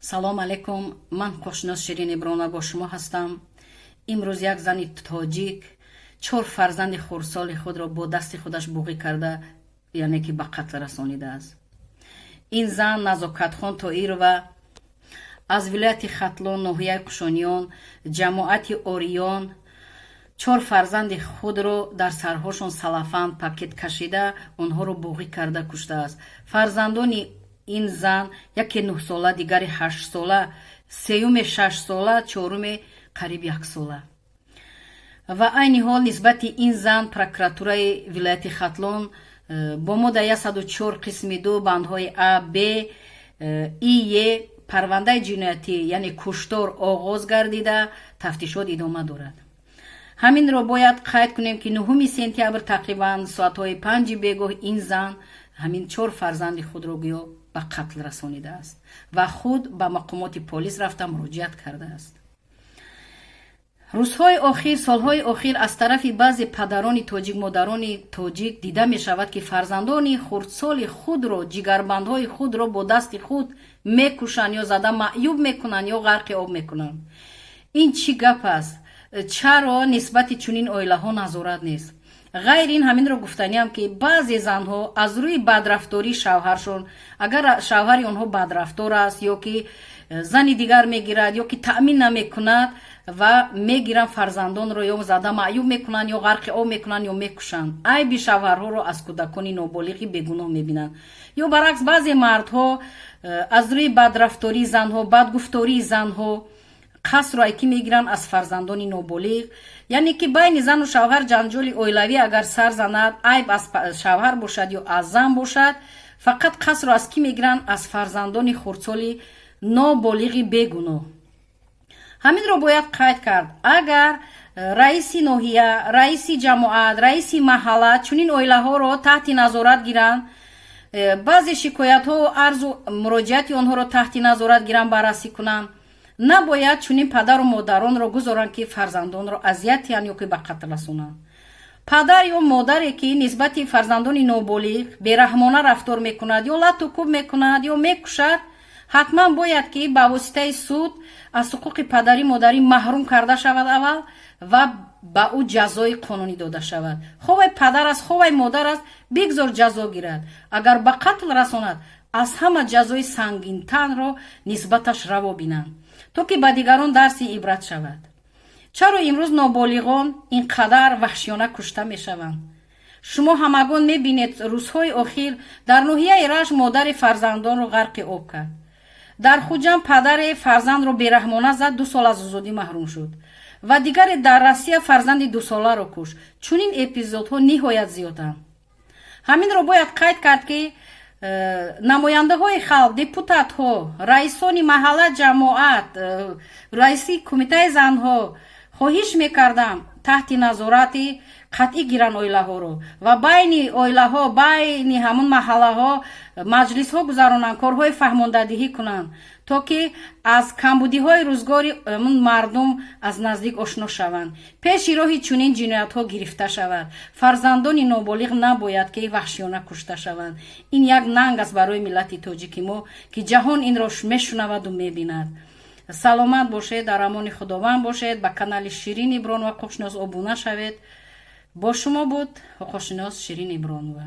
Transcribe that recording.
Салом алейкум, ман ҳуқуқшинос Ширин Ибронова бо шумо ҳастам. Имрӯз як зани тоҷик чор фарзанди хурдсоли худро бо дасти худаш буғӣ карда, яъне ки ба қатл расонидааст. Ин зан Назокатхон Тоирова аз вилояти Хатлон, ноҳияи Қушониён, ҷамоати Ориён, чор фарзанди худро дар сарҳошон салафан пакет кашида, онҳоро буғӣ карда куштааст. Фарзандони ин зан яке 9-сола, дигаре 8-сола, сеюме 6-сола, чоруме қариб яксола. Ва айни ҳол нисбати ин зан прокуратураи вилояти Хатлон бо моддаи 104 қисми 2, бандҳои а, б, и, е парвандаи ҷиноятӣ, яъне куштор оғоз гардида, тафтишот идома дорад. Ҳаминро бояд қайд кунем, ки 9 сентябр тақрибан соатҳои 5-и бегоҳ ин зан ҳамин чор фарзанди худро гӯё ба қатл расонидааст ва худ ба мақомоти полис рафта муроҷиат кардааст. Рӯзҳои охир, солҳои охир аз тарафи баъзе падарони тоҷик, модарони тоҷик дида мешавад, ки фарзандони хурдсоли худро, ҷигарбандҳои худро бо дасти худ мекушанд ё зада маъюб мекунанд, ё ғарқи об мекунанд. Ин чӣ гап аст? Чаро нисбати чунин оилаҳо назорат нест? Ғайр ин, ҳаминро гуфтаниам, ки баъзе занҳо аз рӯи бадрафтории шавҳаршон, агар шавҳари онҳо бадрафтор аст ё ки зани дигар мегирад, ё ки таъмин намекунад, ва мегиранд фарзандонро ё зада маъюб мекунанд, ё ғарқи об мекунанд, ё мекушанд. Айби шавҳарҳоро аз кӯдакони ноболиғи бегуноҳ мебинанд. Ё баръакс, баъзе мардҳо аз рӯи бадрафтории занҳо, бадгуфтории занҳо қасдро айки мегиранд? Аз фарзандони ноболиғ. Яъне ки байни зану шавҳар ҷанҷоли оилавӣ агар сар занад, айб аз шавҳар бошад ё аз зан бошад, фақат қасдро аз кӣ мегиранд? Аз фарзандони хурдсоли ноболиғи бегуноҳ. Ҳаминро бояд қайд кард: агар раиси ноҳия, раиси ҷамоат, раиси маҳалла чунин оилаҳоро таҳти назорат гиранд, баъзе шикоятҳо, арзу муроҷиати онҳоро таҳти назорат гиранд, баррасӣ кунанд, набояд чунин падару модаронро гузоранд, ки фарзандонро азият диҳанд ё ки ба қатл расонанд. Падар ё модаре, ки нисбати фарзандони ноболиғ бераҳмона рафтор мекунад, ё лату кӯб мекунад, ё мекушад, ҳатман бояд ки ба воситаи суд аз ҳуқуқи падарӣ модарӣ маҳрум карда шавад аввал ва ба ӯ ҷазои қонунӣ дода шавад. Хоҳ вай падар аст, хоҳ вай модар аст, бигзор ҷазо гирад. Агар ба қатл расонад, аз ҳама ҷазои сангинтарро нисбаташ раво бинанд, то ки ба дигарон дарси ибрат шавад. Чаро имрӯз ноболиғон ин қадар ваҳшиёна кушта мешаванд? Шумо ҳамагон мебинед, рӯзҳои охир дар ноҳияи Рашт модари фарзандонро ғарқи об кард, дар Хуҷанд падаре фарзандро бераҳмона зад, 2 сол аз озодӣ маҳрум шуд ва дигаре дар Россия фарзанди 2-соларо кушт. Чунин эпизодҳо ниҳоят зиёданд. Ҳаминро бояд қайд кард, ки намояндаҳои халқ, депутатҳо, раисони маҳалла, ҷамоат, раиси кумитаи занҳо, хоҳиш мекардам, таҳти назорати қатъӣ гиранд оилаҳоро ва байни оилаҳо, байни ҳамун маҳаллаҳо маҷлисҳо гузаронанд, корҳои фаҳмондадиҳӣ кунанд, то ки аз камбудиҳои рӯзгори ҳамун мардум аз наздик ошно шаванд, пеши роҳи чунин ҷиноятҳо гирифта шавад. Фарзандони ноболиғ набояд ки ваҳшиёна кушта шаванд. Ин як нанг аст барои миллати тоҷики мо, ки ҷаҳон инро мешунаваду мебинад. Саломат бошед, дар амони Худованд бошед. Ба канали Ширин Ибронова ҳуқуқшинос обуна шавед. Бо шумо буд ҳуқуқшинос Ширин Ибронова.